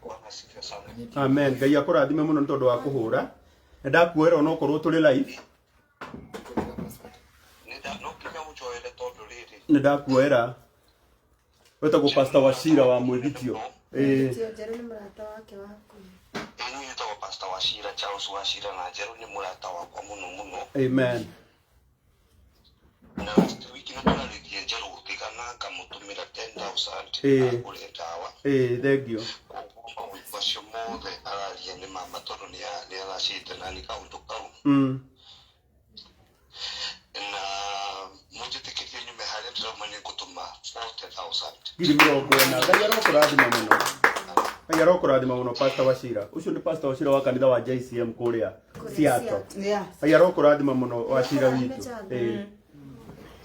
Bwana asifiwe sana. Amen. Ngai akũrathime mũno nĩ tondũ wa kũhũra. Nĩ ndakuoera onokorwo tũrĩ live. No nginya ũnjoere tondũ rĩrĩ. Nĩ ndakuoera. Wĩtagwo Pastor Wachira wa Mwĩgitio. Ĩĩ. Tio Njerũ nĩ mũrata wake wa hakuhĩ. Ĩĩ niĩ njĩtagwo Pastor Wachira, Charles Wachira, na Njerũ nĩ mũrata wakwa mũno mũno. Amen. Na last week nĩ tũrarĩtie Njerũ gũtigana ngamũtũmĩra 10,000 agũre ndawa. Ĩĩ, thank you. Koguo maũndũ macio mothe araria nĩ mama tondũ nĩ aracĩte nani kaũndũ kau. Na mũnjĩtĩkĩrie nyume harĩa ndĩrauma nĩ ngũtũma 40,000. 40,000. Ngai arokũrathima mũno. Ngai arokũrathima mũno Pastor Wachira. Ũcio nĩ Pastor Wachira wa kanitha wa JCM kũrĩa Seattle. Ngai arokũrathima mũno Wachira witũ. Ĩĩ.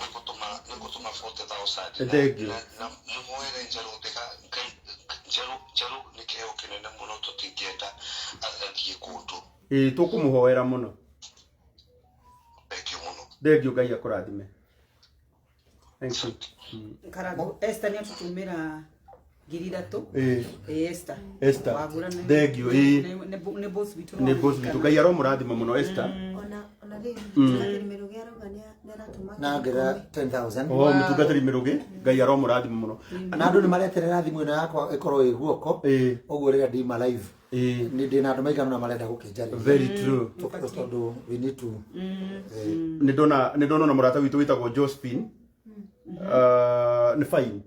Nĩngũtũma nĩngũtũma 40,000. Thank you. Na na mũhoere Njerũ Thika Ngai Njerũ Njerũ nĩ kĩheo kĩnene mũno tũtingĩenda athiĩ kũndũ. Ĩĩ tũkũmũhoera mũno. Thank you mũno. Thank you Ngai akũrathime. Thank you. Karangũ Esther nĩ atũtũmĩra 3,000. Ĩĩ. Ĩĩ Esther. Esther. Wagũra nĩ Thank you. Ĩĩ. nĩ boss witũ. Nĩ boss witũ. Ngai aromũrathima mũno Esther. Ona rĩu mũtungatĩri Mĩrũgĩ arauga nĩ aratũma Na ngira 10,000. Oh, mũtungatĩri Mĩrũgĩ, Ngai aromũrathima mũno. Na andũ nĩ mareterera thimũ ĩno yakwa ĩkorwo ĩ guoko. Ĩĩ. Ũguo rĩrĩa ndima live. Ĩĩ. Nĩ ndĩna andũ maigana ũna marenda gũkĩnjarĩria. Very true. Tondũ we need to Nĩ ndona nĩ ndona ona mũrata witũ wĩtagwo Josephine. Nĩ fine.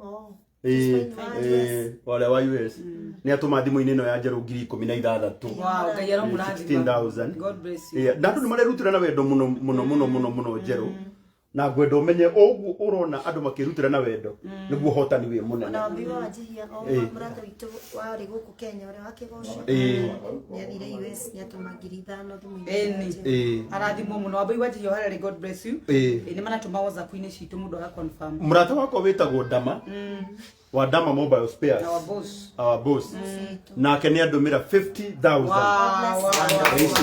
Oh. Ĩĩ, ĩĩ, warĩa wa US. Nĩ atũma thimũ-inĩ ĩno ya njerũ 16,000. Wow, Ngai aromũrathima. 16,000. God bless you. Yeah, na andũ nĩ marerutĩra na wendo mũno mũno mũno mũno mũno njerũ. Na ngwenda ũmenye ũguo ũrona andũ makĩrutĩra na wendo nĩguo ũhotani wĩ mũnene. Ona wambi wa Wanjihia o Ĩĩ. mũrata witũ warĩ gũkũ Kenya ũrĩa wakĩgocwo. Ĩĩ. Nĩ athire US nĩ atũma 5,000 thimũ-inĩ. Ĩni. Ĩĩ. Arathimwo mũno. Wambui wa Njihia Harare, God bless you. Ĩĩ. Ĩĩ, nĩ maratũma WhatsApp-inĩ citũ mũndũ aga confirm. Mũrata wakwa wĩtagwo Dama wa Dama Mobile Spares. Our boss. Our boss. Nake nĩ andũmĩra 50,000. Wow, wow, wow, wow. Ici.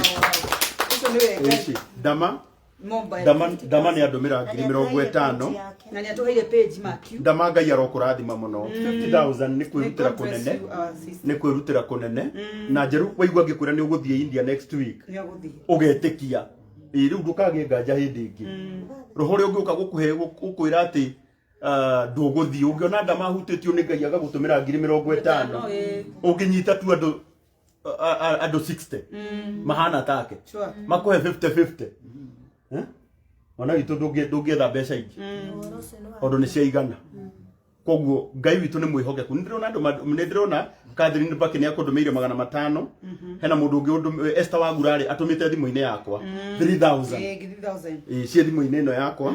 Ũcio nĩwe Ngai. Ici. Dama Mobile. Dama Dama nĩ andũmĩra 50,000. Na nĩ atũheire page Matthew. Dama Ngai arokũrathima mũno. 50,000 nĩ kwĩrutĩra May God bless kũnene. you, our sister. Nĩ kwĩrutĩra kũnene. Na njeru waigua ngĩkwĩra nĩ ũgũthiĩ India next week. Nĩ agũthiĩ. Ũgetĩkia. Ĩĩ rĩu ndũkagĩe nganja hĩndĩ ĩngĩ. Roho ũrĩa ũngĩũka gũkũhe gũkwĩra atĩ ndũgũthiĩ ũngĩona ndama ahutĩtio nĩ Ngai agagũtũmĩra 50,000. Ĩĩ. Ũngĩnyita tu andũ andũ 60 mahana take Sure. makũhe 50 50. Eh? Mwana witũ ndũngĩetha mbeca ingĩ Ũhoro ũcio nĩ wa tondũ nĩ ciaigana. Koguo Ngai witũ nĩ mwĩhokeku. Nĩ ndĩrona andũ nĩ ndĩrona Catherine Mbaki nĩ akũndũmĩire 500. Hena mũndũ ũngĩ Esther Wagurarĩ atũmĩte thimũ-inĩ yakwa 3000. Ĩĩ, 3,000. Ĩĩ, ciĩ thimũ-inĩ ĩno yakwa.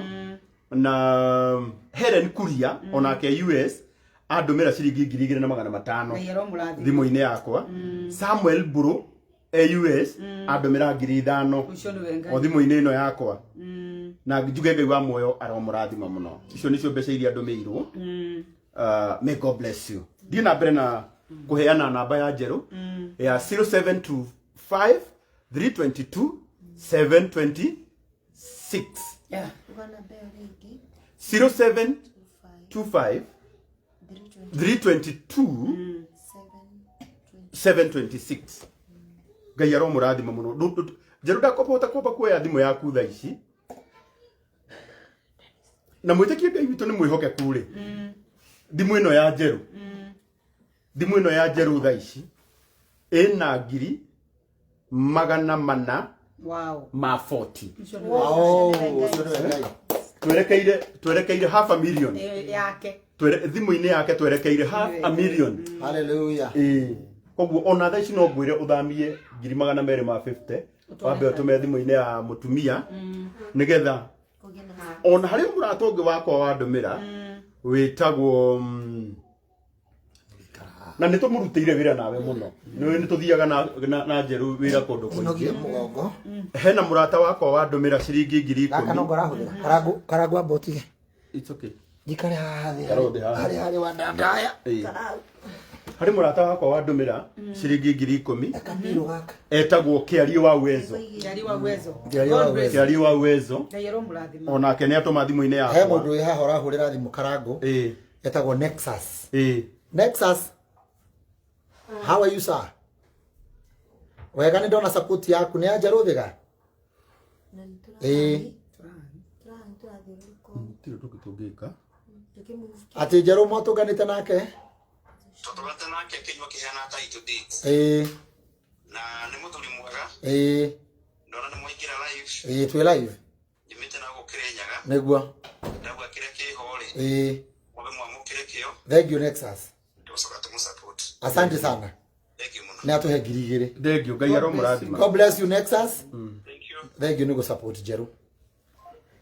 Na Helen Kuria onake US andũmĩra ciringi 2,500 Ngai aromũrathima. thimũ-inĩ yakwa. Samuel Mburu e US andũmĩra 5,000 Ũcio nĩwe Ngai. o thimũ-inĩ ĩno yakwa. Na njuge Ngai wa muoyo aromũrathima mũno. Icio nĩcio mbeca iria ndũmĩirwo. May God bless you. Thiĩ na mbere na kũheana namba ya njerũ ya 0725 322 726. Yeah. Uga namba ĩyo rĩngĩ. 0725 322 726. Ngai aromũrathima mũno. Njerũ ndakũhota kwamba kuoya thimũ yaku thaa ici. Na mwĩtĩkie Ngai witũ nĩ mwĩhokeku rĩ. Thimũ ĩno ya njerũ. Thimũ ĩno ya njerũ thaa ici ĩna 440,000 Wow. ma 40. Ũcio nĩwe. Oh, ũcio nĩwe Ngai. Twerekeire half a million. Ĩĩ, yake. Thimũ-inĩ yake twerekeire half a million. Hallelujah. Ĩĩ. Koguo ona thaa ici no ngwĩre ũthamie 250,000 wambe ũtũme thimũ-inĩ ya mũtumia nĩgetha ona harĩ mũrata ũngĩ wakwa wandũmĩra wĩtagwo na nĩ tũmũrutĩire wĩra nawe mũno nĩ nĩ tũthiaga na njerũ wĩra kũndũ Inogie kũingĩ. mũgongo. Hena mũrata wakwa wandũmĩra ciringi ngiri Gaka no ikũmi. ngorahũthĩra. Karangu karangu amba ũtige. It's okay. Njikare haha thĩ. Ikara ũthĩ haha. Harĩ harĩ wa ndandaya. Ĩĩ. Harĩ mũrata wakwa wandũmĩra ciringi 10,000. Kapiro gaka. Etagwo Kĩarie wa Uwezo. Kĩarie wa Uwezo. Kĩarie wa God bless Uwezo. Kĩarie wa Uwezo. Ngai aromũrathima. Onake nĩ atũma thimũ-inĩ He yakwa. mũndũ wĩ haha ũrahũrĩra thimũ karangu. Ĩĩ. Etagwo Nexus. Ĩĩ. Nexus. How are you, sir? Wega nĩ ndona support yaku nĩ ya Njerũ Thiga. Na nĩ Ĩĩ. tũrathiĩ tũrathiũrũrũka Gũtirĩ ũndũ ũngĩ tũngĩka. tũkĩmove. Atĩ Njerũ mwatũnganĩte nake? Tũtũgate nake akĩnyua kĩhana title deeds. Ĩĩ. Na nĩ mũthuri mwega. Ĩĩ. Ndona nĩ mwaingĩra live. Ĩĩ twĩ live. Nyumĩte na gũkĩrĩ Nyaga. Nĩguo. Ndauga kĩrĩa kĩho rĩ. Ĩĩ. Mwambe mwamũkĩre kĩo. Thank you, Nexus. Tũgũcoka tũmũ-support. Asante sana. Thank you mũno. Nĩ atũhe 2000. Thengio, Ngai aromũrathima. God bless you, Nexus. Thank you. Thank you nĩ gũ-support Njerũ.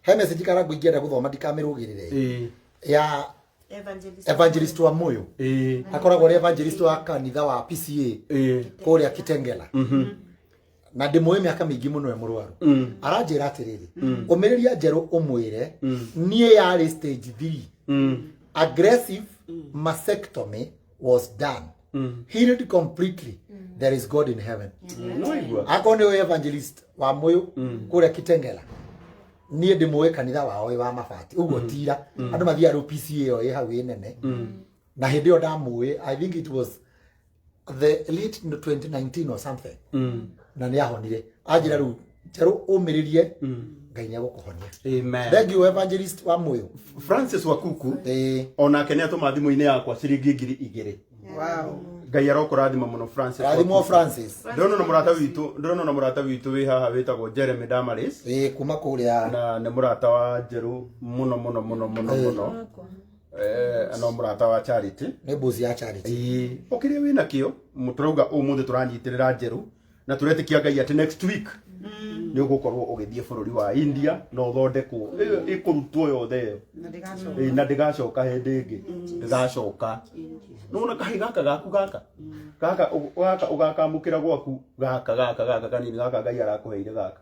He message karangu ingĩenda gũthoma ndikamĩrũgĩrĩre. Ĩĩ. Ya Evangelist. Evangelist wa Moyo. Ĩĩ. Akoragwo arĩ evangelist wa kanitha wa PCA Ĩĩ. kũrĩa Kitengela. Na ndĩmũĩ mĩaka mĩingĩ mũno e mũrwaru. Aranjĩra atĩrĩrĩ, ũmĩrĩria Njerũ ũmwĩre niĩ yarĩ stage 3. Aggressive mastectomy was done. Healed completely. There is God in heaven. No waigua. Akorwo nĩ ũĩ evangelist wa Moyo kũrĩa Kitengela, niĩ ndĩmũĩ kanitha wao wĩ wa mabati ũguo tira andũ mathiaga rĩu PCA ĩyo ĩ hau ĩ nene, na hĩndĩ ĩyo ndamũĩ, I think it was the late 2019 or something, na nĩ ahonire. Anjĩra rĩu Njerũ ũmĩrĩrie, Ngai nĩ egũkũhonia. Amen. Thank you, evangelist wa Moyo. Francis Wakuku Ĩĩ. onake nĩ atũma thimũ-inĩ yakwa ciringi 2000. Wow. Ngai arokũrathima mũno, Francis Rathimwo Wakuku. Francis. Ndĩrona na mũrata witũ, ndĩrona na mũrata witũ wĩ haha wĩtagwo Jeremy Damaris. Ĩĩ, kuma kũrĩa. Na nĩ mũrata wa Njerũ mũno mũno mũno mũno mũno. No mũrata wa Charity. Nĩ mbuzi ya Charity. Ĩĩ, o kĩrĩa wĩna kĩo tũrauga ũmũthĩ tũranyitĩrĩra Njerũ na tũretĩkia Ngai atĩ next week nĩ ũgũkorwo ũgĩthiĩ bũrũri wa India na ũthondekwo ĩyo ĩkũrutwo yothe ĩyo. Na ndĩgacoka. Ĩĩ, na ndĩgacoka hĩndĩ ĩngĩ, ndĩgacoka. Nĩwona kahĩ gaka gaku gaka gaka gaka ũgakamũkĩra gwaku gaka gaka gaka kanini gaka Ngai arakũheire gaka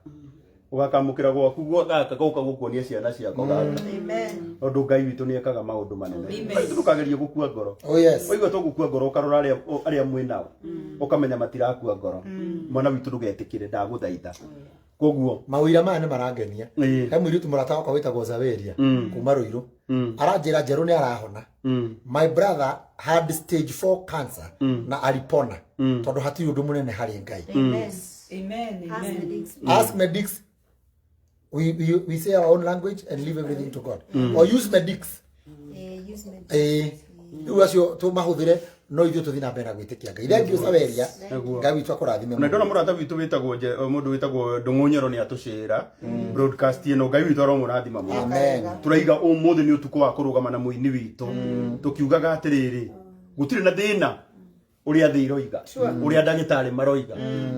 ũgakamũkĩra gwaku gaka goka gũkuonia ciana ciako gaka. Amen. Tondũ Ngai witũ nĩ ekaga maũndũ manene. Amen. Ndũkagerie gũkua ngoro. Oh yes. Waigua to gũkua ngoro, ũkarora arĩa mwĩ nao ũkamenya matirakua ngoro. Mwana witũ, ndũgetĩkĩre, ndagũthaitha. Koguo mawĩra maya nĩ marangenia. Ĩĩ. He mũirĩtu mũrata wakwa wĩtagwo Zaweria kuma Rũirũ, aranjĩra Njerũ nĩ arahona. My brother had stage 4 cancer na alipona, tondũ hatirĩ ũndũ mũnene harĩ Ngai. Amen. Amen. Ask Amen. medics. Ask medics. We say our own language and leave everything to God, or use medics. Use medics. Ĩĩ, rĩu acio tũmahũthĩre, no ithuĩ tũthiĩ na mbere na gwĩtĩkia Ngai. Thank you, Saweria. Nĩguo. Ngai witũ akũrathime Na ndona mũno. mũrata witũ wĩtagwo mũndũ wĩtagwo Ndũng'ũ Nyoro nĩ atũcĩra broadcast ĩno. Ngai witũ aromũrathima mũno. Amen. Tũraiga ũmũthĩ nĩ ũtukũ wa kũrũgama na mũini witũ, tũkiugaga atĩrĩrĩ, gũtirĩ na thĩna ũrĩa thĩ iroiga, ũrĩa ndagĩtarĩ maroiga,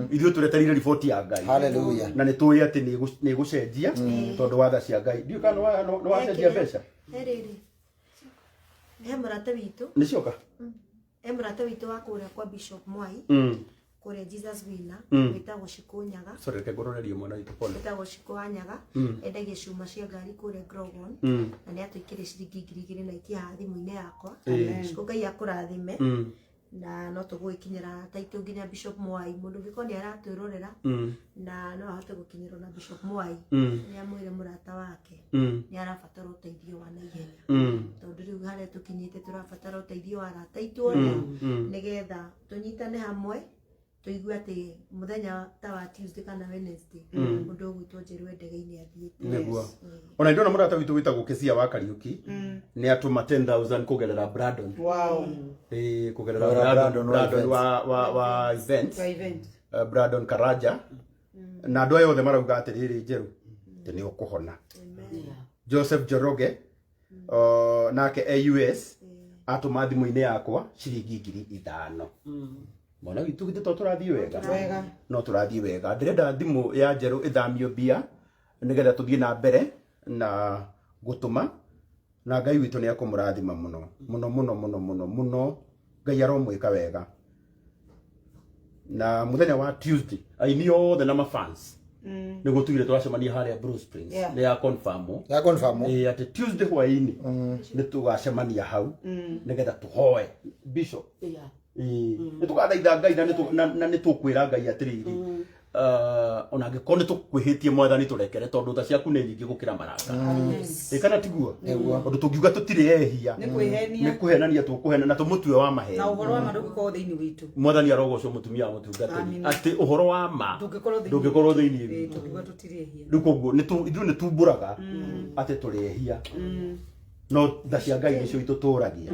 ithuĩ tũretereire riboti ya Ngai. Hallelujah. Na nĩ tũĩ atĩ nĩ ĩgũcenjia tondũ wa tha cia Ngai. Ndiũĩ kana nĩ wacenjia mbeca. He rĩrĩ, he mũrata witũ. Nĩ cioka. He mũrata witũ wa kũrĩa kwa Bishop Mwai, kũrĩa Jesus Winner, wĩtagwo Shikũ Nyaga. Sorry, reke ngũrorerie mwana witũ, pole. Wĩtagwo Shikũ wa Nyaga, endagia cuma cia ngari kũrĩa Grogon, na nĩ atũikĩrie ciringi 2000 na ikia haha thimũ-inĩ yakwa. Shikũ, Ngai akũrathime. Na no tũgũgĩkinyĩra taitũ nginya Bishop Mwai, mũndũ ũngĩkorwo nĩ aratwĩrorera na no ahote gũkinyĩrwo na Bishop Mwai, nĩ amwĩre mũrata wake nĩ arabatara ũteithio wa naihenya, tondũ rĩu harĩa tũkinyĩte tũrabatara ũteithio wa arata aitũ othe, nĩgetha tũnyitane hamwe tũigue atĩ mũthenya ta wa Tuesday kana Wednesday mũndũ ũgwĩtwo Njerũ e ndege-inĩ athiĩte. Nĩguo. Ona ndona mũrata witũ wĩtagwo Kĩcia wa Kariũki nĩ atũma 10,000 kũgerera Brandon. Wow. Ĩĩ, kũgerera Kũgerera Brandon. Brandon wa Brandon events. wa events. Kwa event. Brandon Karaja na andũ aya othe marauga atĩrĩrĩ, Njerũ atĩ nĩ ũkũhona. Joseph Njoroge nake e US atũma thimũ-inĩ yakwa ciringi 5000. Mwana witũ, githĩ to tũrathiĩ wega? Wega. No tũrathiĩ wega. Ndĩrenda thimũ ya Njerũ ĩthamio mbia nĩgetha tũthiĩ na mbere na gũtũma, na Ngai witũ nĩ ekũmũrathima mũno mũno mũno mũno mũno mũno. Ngai aromwĩka wega. Na muthenya wa Tuesday aini othe na mafans nĩguo tugire tũracemania harĩa Blue Springs. Nĩ ya confirm. Ya confirm. Ĩĩ, atĩ Tuesday hwaĩ-inĩ nĩ tũgacemania hau nĩgetha tũhoe bishop. Ĩĩ, nĩ tũgathaitha Ngai na nĩ tũkwĩra Ngai atĩrĩrĩ, Ona angĩkorwo nĩ tũkwĩhĩtie, Mwathani, tũrekere, tondũ tha ciaku nĩ nyingĩ gũkĩra maraka. Ĩ kana tiguo? Tondũ tũngiuga tũtirĩ ehia, Nĩ kwĩhenia. nĩ kũhenania tũkũhena na tũmũtue wa maheni. Na ũhoro wa ma ndũngĩkorwo thĩinĩ witũ. Mwathani arogocwo, mũtumia wa mũtungatĩri, Amen. atĩ ũhoro wa ma Ndũngĩkorwo thĩinĩ ndũngĩkorwo thĩinĩ Ĩĩ, witũ. tũngiuga tũtirĩ ehia. Rĩu koguo ithuĩ nĩ tumbũraga atĩ tũrĩ ehia, no tha cia Ngai nĩcio itũtũragia.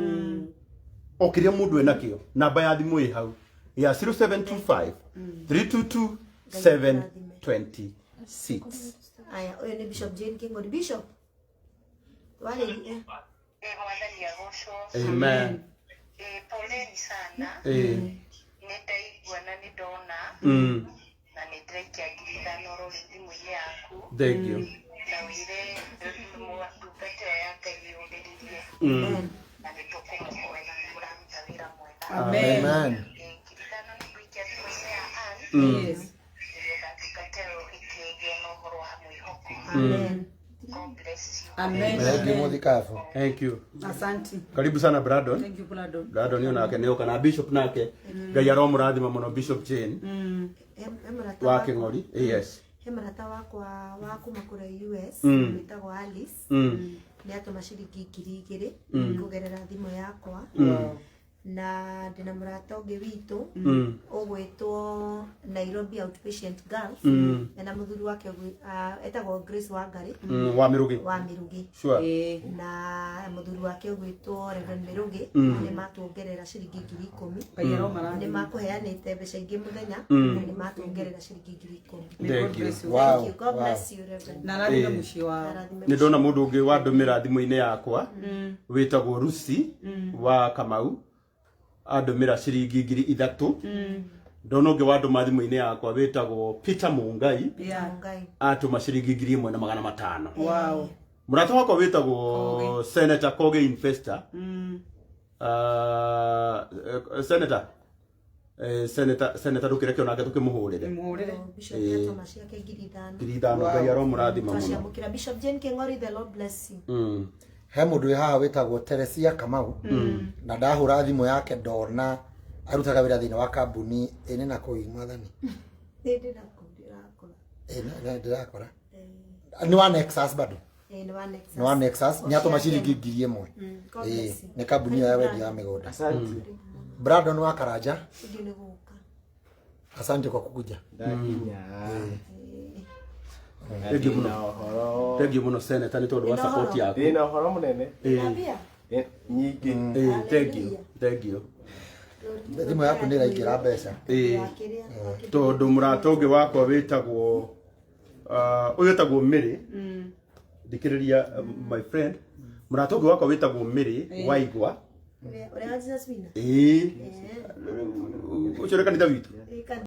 O kĩrĩa mũndũ enakĩo, namba ya thimũ ĩ hau ya 0725 322 726. Aya, ũyũ nĩ Bishop Jane King'ori. Bishop, warĩrie. Mwathani agocwo. Amen. Poleni sana. Nĩ ndaigua na nĩ ndona na nĩ ndĩraikia 5,000 oro rĩu thimũ-inĩ yaku. Thank you. Na wĩre ndungata ĩyo ya Ngai yũmĩrĩrie na nĩ tũkũmũhoera, nĩ mũraruta wĩra mwega. Amen. Amen. 5,000 nĩ ngũikia thimũ-inĩ ya Ann nĩgetha ndungata ĩyo ĩkĩgĩe na ũhoro wa mwĩhoko. Amen. God bless you. Amen. Thank you, Mũthikabu. Thank you. Asante. Karibu sana, Brandon. Thank you, Brandon. Brandon yo nake nĩoka na Bishop nake. Ngai aromũrathima mũno, Bishop Jane He mũrata wa wakwa- Kĩng'ori. Yes. He mũrata wakwa wa kuma kũrĩa US wĩtagwo Alice, nĩ atũma ciringi 2,000 kũgerera thimũ yakwa. Na ndĩna mũrata ũngĩ witũ ũgwĩtwo Nairobi Outpatient Girls, na mũthuri wake etagwo Grace Wangari. Wa Mĩrũgĩ. Wa Mĩrũgĩ. Sure. Na mũthuri wake ũgwĩtwo Reverend Mĩrũgĩ nĩ matuongerera ciringi 10,000. Ngai aromarathima. Nĩ makũheanĩte mbeca ingĩ mũthenya na nĩ matuongerera ciringi 10,000. May God Thank you. bless you. Wow. Thank you. God bless you, Reverend. Na arathime mũciĩ wao. Arathime. Nĩ ndona mũndũ ũngĩ wandũmĩra thimũ-inĩ yakwa wĩtagwo Rusi wa Kamau, andũmĩra ciringi 3,000. Ndona ũngĩ wandũma thimũ-inĩ yakwa wĩtagwo Peter Mungai, Ngai. atũma ciringi 1,500. Wow. Mũrata wakwa wĩtagwo Senator Koge Investor, Senator, Senator, ndũkĩreke onake tũkĩmũhũrĩre. Mũhũrĩre. Bishop nĩatũma ciake 5,000. 5,000. Ngai aromũrathima mũno. Twaciamũkĩra. Bishop Jane King'ori, the Lord bless you. He mũndũ wĩ haha wĩtagwo Teresia Kamau, na ndahũra thimũ yake ndona arutaga wĩra thĩinĩ wa kambuni ĩnĩ na kũu, Mwathani. Nĩ ndĩ nakũu ndĩrakora. Ĩ, ndĩrakora nĩ wa Nexus bado. Ĩ, nĩ wa Nexus. Nĩ wa Nexus, nĩ atũma ciringi 1,000. God Ĩ, bless you. nĩ kambuni ĩyo ya wendia wa mĩgũnda. Asante. Brandon wa Karanja. Ũngĩ nĩ gũka. Asante kwa kukuja. Ndakinya. Thank you mũno. Ndĩna ũhoro. Thank you mũno, Senator, nĩ tondũ wa Ndĩna support ũhoro. yaku. Ndĩna ũhoro mũnene. Ndĩna mbia. Nyingĩ. Thank you, thank you. Thimũ yaku nĩ ĩraingĩra mbeca. Ĩ, Wakĩrĩa, wakĩrĩa. tondũ mũrata ũngĩ wakwa wĩtagwo ũyũ wĩtagwo Mary, thikĩrĩria, my friend, mũrata ũngĩ wakwa wĩtagwo Mary Waigwa. Ũrĩa wa Jesus Winner. Ĩ, ũcio nĩ kanitha witũ. Ĩ, kanitha.